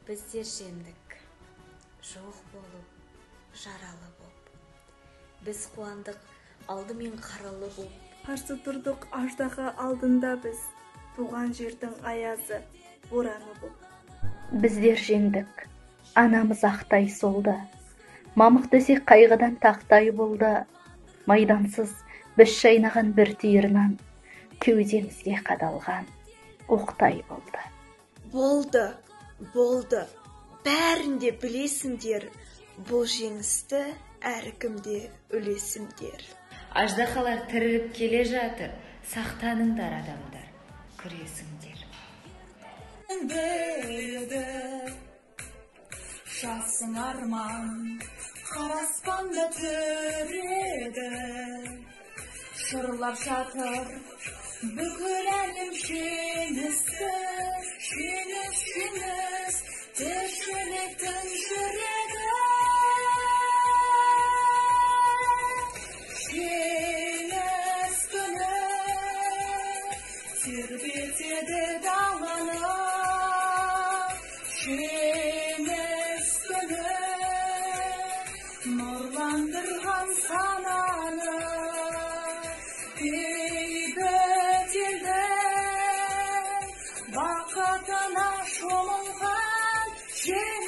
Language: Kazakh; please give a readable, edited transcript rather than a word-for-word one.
Біздер жеңдік, жоқ болып, жаралы боп. Біз қуандық, алдымен қаралы боп. Қарсы тұрдық аждаһа алдында біз, туған жердің аязы, бораны боп. Біздер жеңдік, анамыз ақтай солды, мамық төсек қайғыдан тақтай болды. Майдансыз біз шайнаған бір түйір нан, кеудемізге қадалған оқтай болды. Болды, болды, бәрін де білесіңдер, бұл жеңісті әркімде үлесіңдер. Аждаһалар тіріліп келе жатыр, сақтаныңдар адамдар, күресіңдер. Білді жасың арман қара аспанда түреді, шырлап жатыр бүкіл әлем жеңісті, жеңіс, жеңіс, тіршіліктің жүрегі. Жеңіс күні тербетеді даланы, жеңіс күні нұрландырған сананы, бейбіт елдің бақытына шомылған жеңіс.